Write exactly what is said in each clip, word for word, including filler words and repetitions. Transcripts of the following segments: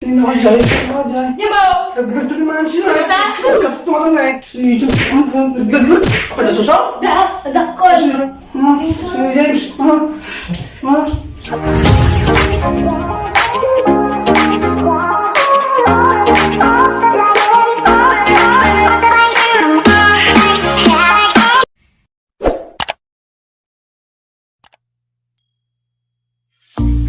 Ano ka, Jai? Ano ka, Jai? Diba? Naglaglagtag ni Mansi, ha? Sino ta? Nagkatutukan na, eh. Si James, ha? Naglaglagtag? Apa, nasuso? Da, nadakkol. Sino? Ha? Sino, James? Ha? Ha?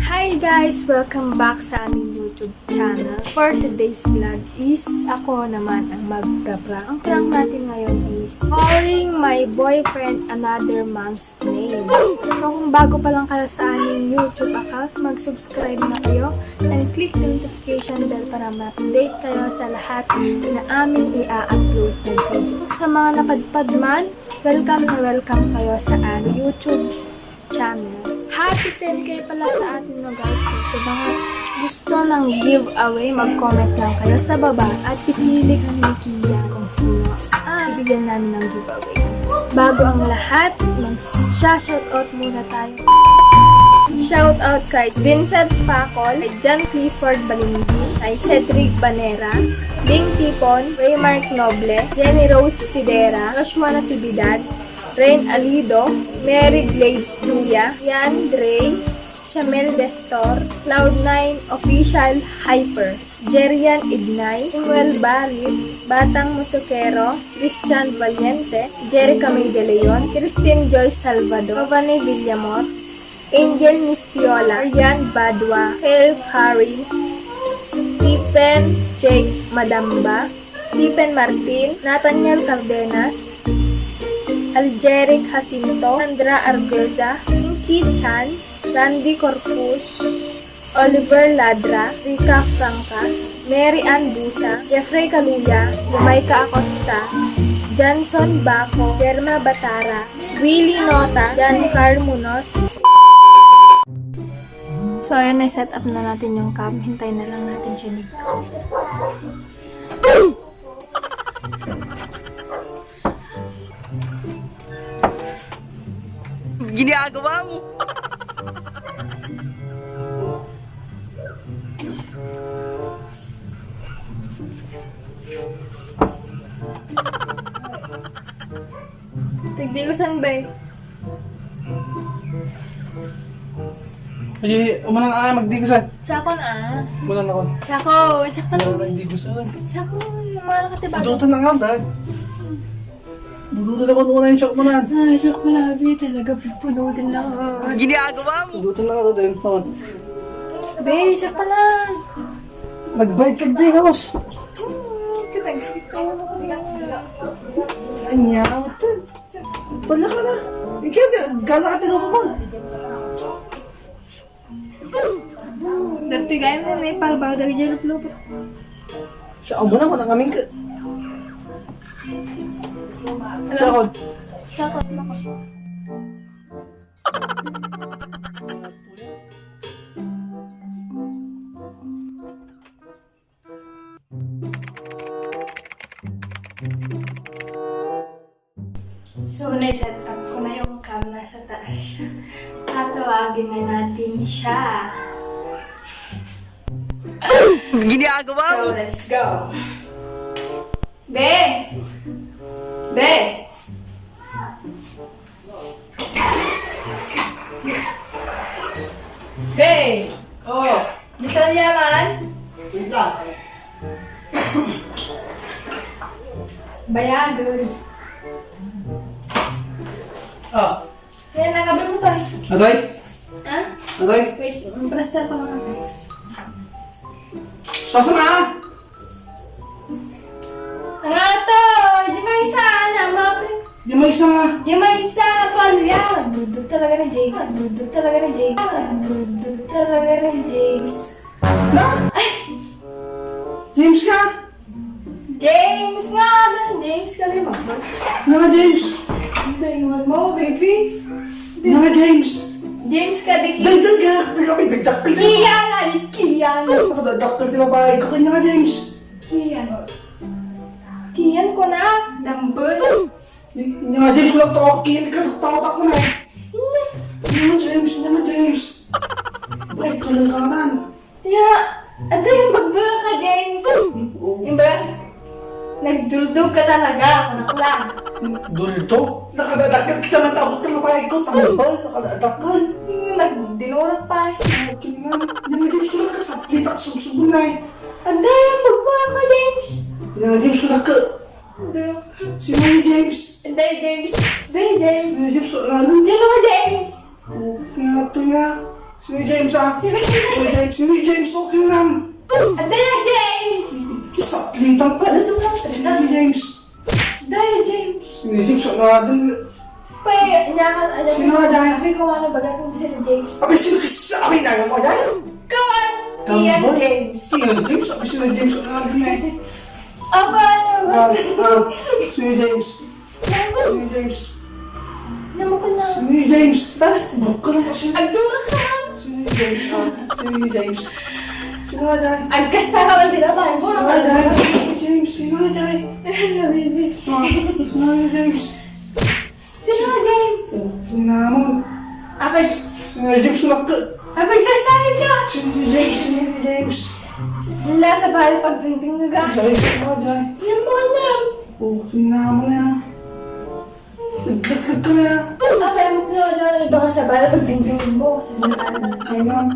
Hi guys! Welcome back sa aming YouTube channel. For today's vlog is ako naman ang magpra-prank. Ang prank natin ngayon is calling my boyfriend another man's names. So kung bago pa lang kayo sa aming YouTube account, mag-subscribe na kayo and click the notification bell para ma-update kayo sa lahat na aming i-upload na video. Sa mga napadpad man, welcome na welcome kayo sa aming YouTube channel. Happy ten K pala sa atin, no, guys. So, sa mga gusto ng giveaway, mag-comment lang kayo sa baba at pipili kami ni Kian kung sino ang bibigyan namin ng giveaway. Bago ang lahat, mag-shoutout muna tayo. Shoutout kay Vincent Pacol, kay John Clifford Balingi, kay Cedric Banera, Ding Tipon, Raymark Noble, Jenny Rose Sidera, Joshua Natividad, Rain Alido, Mary Glades Duya, Ian Dre, Shamel Destor, Cloud nine Official Hyper, Jerian Ignay, Samuel Barit, Batang Musukero, Christian Valiente, Jerica May De Leon, Christine Joy Salvador, Giovanni Villamor, Angel Mistiola, Rian Badua, Hale Curry, Stephen Jake Madamba, Stephen Martin, Nathaniel Cardenas, Aljeric Jacinto, Sandra Argueza, Pinky Chan, Randy Corpus, Oliver Ladra, Rica Franca, Mary Ann Busa, Jeffrey Caluya, Jamaica Acosta, Johnson Baco, Derma Batara, Willie Nota, Jan Carl Munoz. So, ayan, na-set up na natin yung cam. Hintayin na lang natin siya dito. Ginagawa mo? Tigdigusan, bay. Ay, umanang ay, magdigusan. Tsako na. Muna na ko. Tsako, tsako na. Magdigusan. Tsako, yung mga nakatibag. Budutan na nga, dahil. Budutan ako nung una yung shock mo na. Ay, shock pala, abi. Talaga, budutin lang ako. Ginagawa mo. Budutan na ako din. Be, shock pala. Nagbayad ka, Dinos. Hmm, kinagsik ko. Anya, ito. Wala ka na. Ikaw, gala ka, tinuro mo. Dati gaya mo na ipalbaw dagiti luplup. Siya, amo na, wala kaming ka. Alam. Lakod. Lakod, lakod. So, na-set up ko na yung cam, nasa taas siya. Tatawagin na natin siya. Ginagawa mo? So, let's go. Be! Be! Be! Oh! Dito yaman? Wait lang. Bayaran. Ah. Yan, nakabi mo to. Atay? Ha? Atay? Wait, presta pa nga. Pasa na! Ang ato! Di ba isa? Ano, mga Di may isa nga. Di may isa nga tuwalya. Dudot talaga ni James. Dudot talaga ni James. Dudot talaga ni James. Na? Ay! James ka? James nga! Ano? James ka rin, Mama? Nga, James. Hindi, yung mo, baby. Nga, James. James ka, di Dagdag ka. Dagdag ka. Kiyan nga, di Kiyan. Ano ka, dagdag ka, tinabahay ko. Kanya nga, James. Kiyan. Kiyan ko na. Dambol. Ni, ni nga, James, wala to, okay, ka, tatak mo na eh. Hindi. Ni nga, James, ni nga, James. Break ko lang kanan. Ya, ada yung bagbag James! Oh. Yung ba? Nagduldog ka talaga, kunak lang. Duldog? Nakadadakkel kita man, takot ka na pa ikaw, tambal, nakadadakkel. Yung nagdinurak pa eh. Okay nga. Yung James, wala ka sa plitak, subsubunay. Anda yung magkuha ka, James? Yung James, wala ka. Anda. Sino yung James? Anda yung James? Anda yung James? Sino yung James? Wala na. Sino ka, James? Okay nga to nga. Sino yung James, ah? Sino, sino? Sino yung James? Sino yung James? Okay lang. Anda yung James? Saplitan pa. Wala sa mga. Sino yung James? Anda yung James? Sino yung James? Wala na. Pa, niya ka, ano, Sino ka, Jai? Sabi ko, ano, baga kung sino James. Abi, sino ka sa amin? Ano mo, Jai? Kawan! Ian Tambay? James. Ian James? Abi, sino James? Ano nga din eh? Aba, ano ba? Ah, ah, sino James? Ano ba? Sino James? Ano ko na? Sino James? Bas. Bukal mo kasi. Agdura ka man. Sino James? Ah, sino James? Sino nga, Jai? Agkasta ka man, di ba? Parang Sino nga, Jai? Sino James? Sino nga, Jai? Ano, baby? Ah, sino nga, James? Sino nga, James? Hinamon. Apa? Sino nga, James? Sulak ka. Apa, exercise ka? Sino nga, James? Sino nga, James? Wala sa bahay pagdingding nga ga. James, sino nga, Jai? Yan mo, anak. Oh, hinamon na yan. Naglaglaglag ka na. Apa, yung mga, ano, iba ka sa bahay pagdingding mo. Sa bahay. Ano?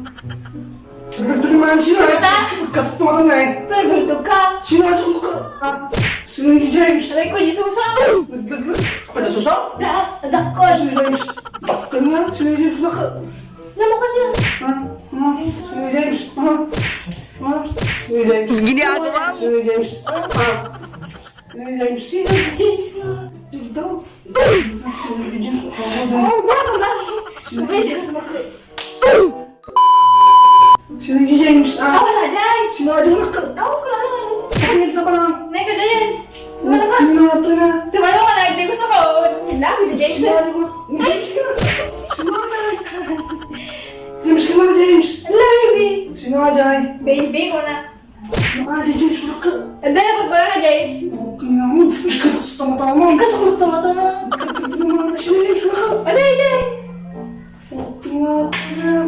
Naglaglaglag naman sila. Sino ta? Nagkatutuwa na eh. Pero dultog ka. Sino nga ka? Ah, sino ni James? Aray ko, Jesus, ah. Naglaglaglag. Pada susa? Da, adakon. Sino James? Dakkan nga. Sino James na ka? Naman ka niya. Ha? Ha? Sino James? Ha? Ha? Sino James? Ginagawa mo. Sino James? Ha? Sino James? Sino James nga? Dultog. Sino James? Ano ba? Oh, ba, ba? Sino James? Sino James? Ah. Ah, wala, Jai. Sino James? Ako, wala. Kapit na pala. Nay ka, Jai. Wala ka. Ano na ito na? Tumalo ka na, hindi gusto ko. Wala, ako si James. Sino James? James ka. Sino Jai? James ka na, James. Hello, baby. Sino Jai? Baby ko na. Ano ka, James? Wala ka. Anda na pagpara ka, James? Okay na mo. Ikaw sa tama-tama. Ikaw sa tama-tama. Ikaw sa tama-tama. Sino James? Wala ka. Anda, James. Okay na, okay na.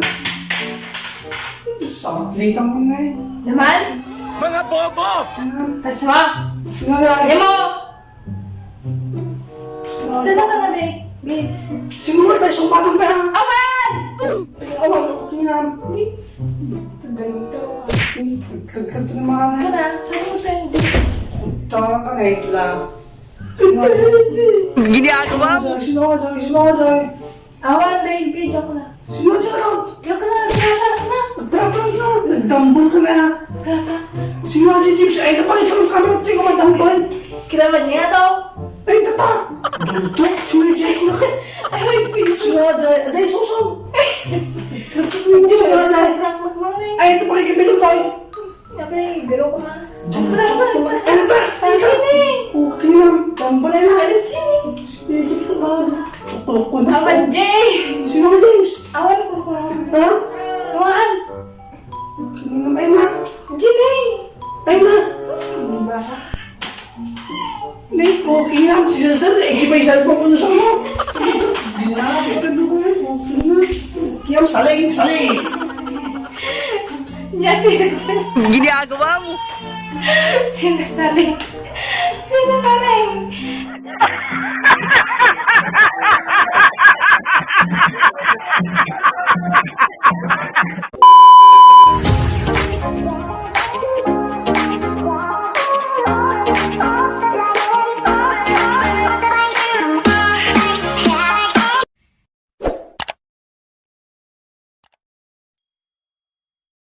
Sabit late ang mga eh. Naman? Mga bobo! Ayan. Pasok. Sino Jai? Ayan mo. Dala ka na, babe. Babe. Siguro tayo sumpatan pa yan. Awan! Ay, awan, okay na. Hindi. Tagal ito. Ay, nagkagkag na mga na. Tara, ano ba tayo? Tara ka na, Itla. Ginagawa mo. Sino ka, Joy? Sino ka, Joy? Awan, babe. Joke lang. Sino ka, Joy? Joke lang. Prank na. Prank na. Nagdambol ka na. Prank na. Sino ka, James? Ay, ito pa rin sa mga kamera. Ito yung mga dambol. Kinaman niya to. Ay, tata! Dulto? Sino yung Jai? Sino ka? Ay, please. Sino ka, Jai? Aday, suso! Sino ka, Jai? Prank, prank, prank, eh. Ay, ito pa yung bilog tayo. Sabi, biro ko, ma. Dulto? Prank, prank, prank. Ay, tata! Ay, tata! Ay, tata! Sino, eh? Okay lang. Tambal na. Ano, sino, eh? Sino yung Jai? Sino ka? Tukulok ko na. Awan, Jay! Sino ka, James? Awan ko, awan. Ha? Awan! Kanina may na. Jimmy! Ay na! Ano ba? Nay, okay na. Si Salsal, eh, di ba yung cellphone ko sa mo? Di na, ano ko yun? Okay na. Kiyam, saling, saling! Yes, yes. Ginagawa mo. Sinasaling. Sinasaling.